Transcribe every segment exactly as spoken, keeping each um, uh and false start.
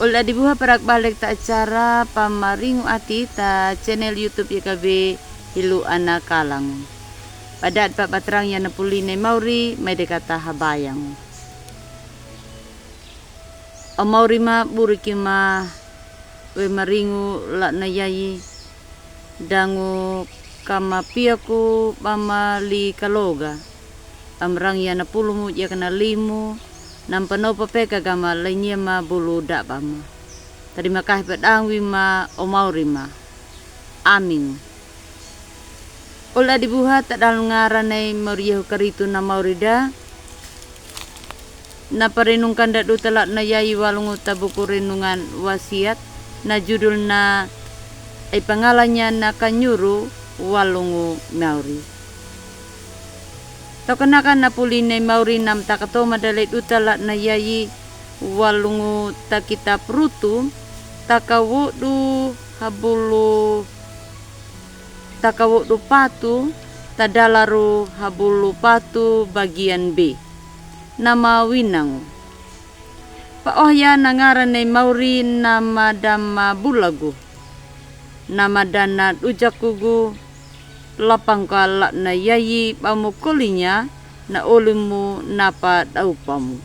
Old Adi Buha, para kbalek ta acara Pamaringu Ati ta channel YouTube yakabe Hilu Ana Kalangu. Padati pa batrang ya na puli ne mauri, mai de kata habayangu. O mauri ma, buri ki ma we maringu la na yayi. Dangu kama piaku bama li kaloga. Amrang ya na pulu mu yaka na limu, nam pano papeka gama lainie ma bulu daba ma. Tadi makahi pa dangwi ma o mauri ma. Amingu. Old Adi Buha, ta dalu ngara nei mauri yahu karitu na mauri da. Na parenungkan da duta la na yayi walungu ta buku renungan wasiat, na judul na ai pangalanya na kanyuru walungu mauri. Tokanakan na puli nei mauri nam takatoma da lei duta la na yayi walungu ta kitab Rutu, taka wodu habulu, taka wodu patu, ta dalaru habulu patu bagian B. Nama winangu. Pa ohya na ngara nei mauri nama dama bulagu. Nama dana dujakugu, lapangka la na yayi bamu kolinya, na olimu napa daupamu.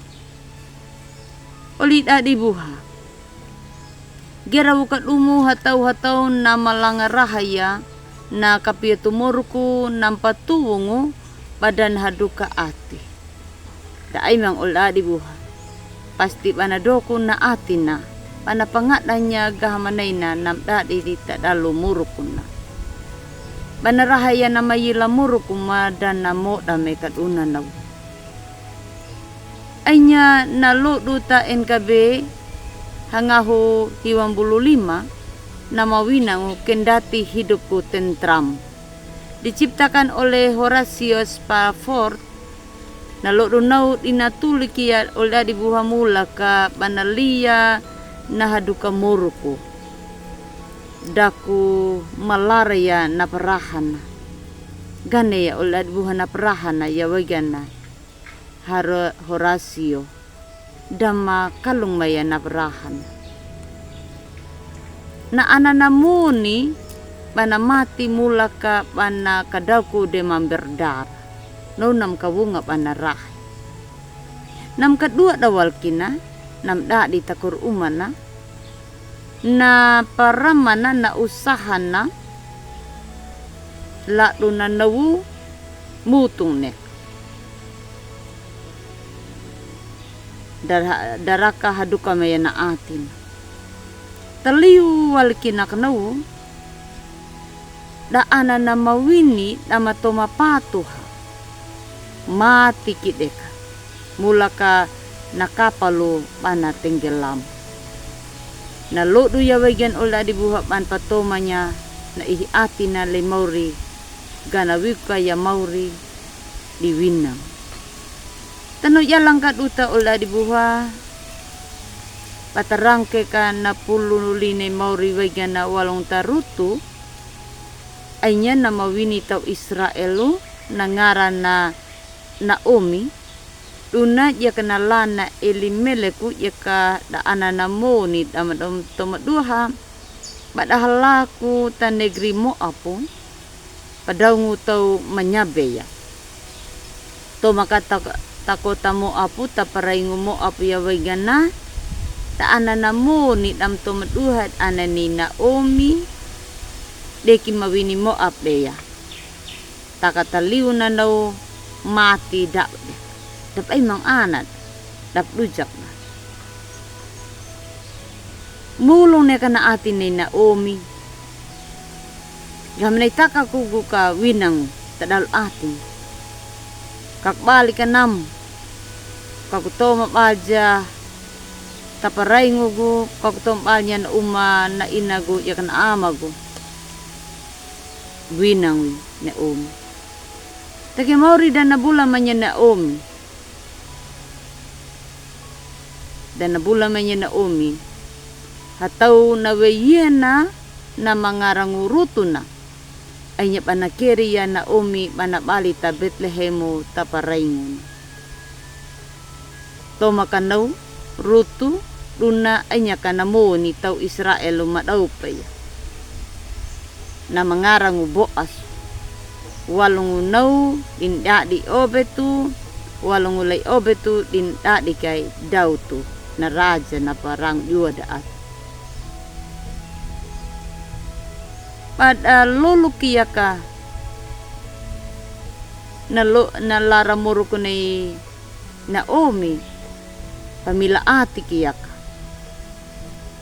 Oli dadi buha. Gera wuka dumu hatau-hatau nama langa raha ya, na kapia tumoruku nampa tuwungu badan haduka ati. Da aimang oli dadi buha. Pasti bana doku na ati na, bana pangadanya gaha manaina nam dadi di ta dalu muruku na. Bana raha ya nama yila muruku ma dana moda me kaduna na wu. Ainya na lodu ta N K B hangahu hiwambulu lima, nama winangu Kendati Hidupku Tentram. Diciptakan oleh Horatio Spafford, na lodu nau dina tuli kia oli dadi buha mulaka bana lia na haduka muruku. Daku malara ya na parahana. Gane ya oli dadi buha na parahana ya wegana. Haro Horatio. Dama kalung maya na parahana. Na ana na muni bana mati mulaka bana kadaku de mamber dara. Nau nam kawunga bana raha. Nam kadua dawal kina, nam dadi takur umana. Na paramana na usahana, ladu na nawu mutung nek. Dara-, daraka haduka maya na atina. Taliu wali kina kanawu, da ana na mawini da matoma patuha. Mati kideka. Mulaka na kapalu bana tenggelam. Na lodu ya wegen oli dadi buha ban patomanya na ihi atina le mauri. Gana wika ya mauri di winang. Tano ya langka duta oli dadi buha. Patarangke ka na pulu line mauri wegana walung ta Rutu. Ainya na mawini tau Israelu na ngara na Naomi. Duna yaka na lana Elimeleku yaka da ana na moni da madom toma duha. Bada halaku ta negeri Moapu. Padaungu tau manyabe ya. Toma ka ta-, ta kota Moapu, ta paraingu Moapu ya wegana. Ta ana na moni dam toma duha ana ni Naomi. Deki mawini Moap de ya. Taka taliu na nau mati dap de. Dap aimang anat. Dap dujak na. Mulung ne kana ati ne Naomi. Gam ne taka kugu ka winang ta dal ati. Kak bali kanam. Kaku toma baja. Ta paraingu gu, kaku toma balnya na uma na inagu ya kana amagu. Winang wi Naomi. Take mauri dana bula manya Naomi. Dana bula manya Naomi. Hatau na weyena na mangarangu Rutu na. Ainya bana keri ya Naomi bana bali ta Betlehemu ta paraingu na. Toma kanau Rutu Duna enya ka na moni tau Israel u madaupa ya, na mangarangu Boas. Walungu nau dindadi Obetu, walungu lei Obetu dindadi kai Dautu, na raja na parangu Yuda atu. Bada lolok ya ka na lo-, na lara moroku nei Naomi, pamila ati ki ya ka.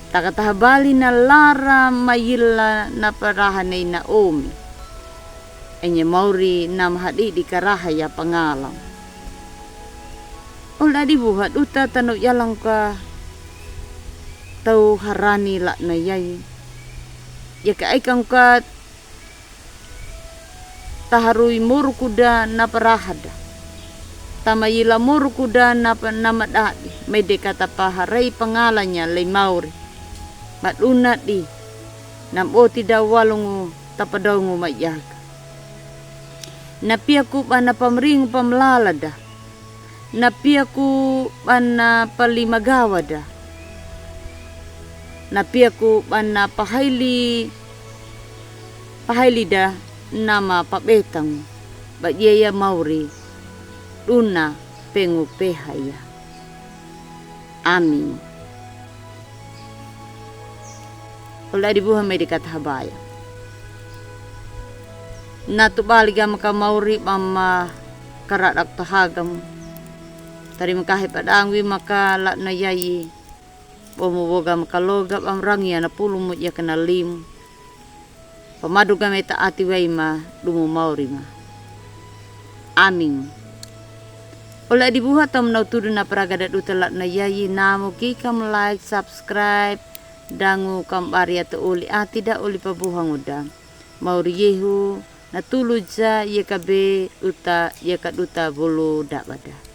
Takataha bali na lara maila na paraha nei Naomi. Enya mauri na mahadidi karaha ya pangala. Ole adibuha duta tano yalang ka tau harani la na yai. Ya ka aikang ka taharui moroku da na paraha da. Tamaila moroku da na pa-, na madadi. Mai de ka tapaharai pangalanya lei mauri. Maduna di. Na boti da walungu tapadaungu mai ya ka. Na piaku bana pamaringu pamlala da. Na piaku bana palimagawa da. Na piaku bana pahaili, pahaili da na ma pabetangu. Ba ya ya mauri. Duna pengu peha ya. Amin. Ole adibuha mai de ka tahabaya. Na tubali gama ka mauri bama karadak tahagam. Tari makahe padangu wi maka la na yai. Bomu boga maka loga bam rangi ana pulu mu ya ka na limu. Pamadu gama ita ati wai ma dumu mauri ma. Amin. Ole adibuha tam nau tudu na paraga da duta la na yai namu ki kam like, subscribe, dangu kam bari ata uli ati da uli pabuhangu da. Mauri yehu na tulu ja ya ka be uta ya ka duta bulu da bada.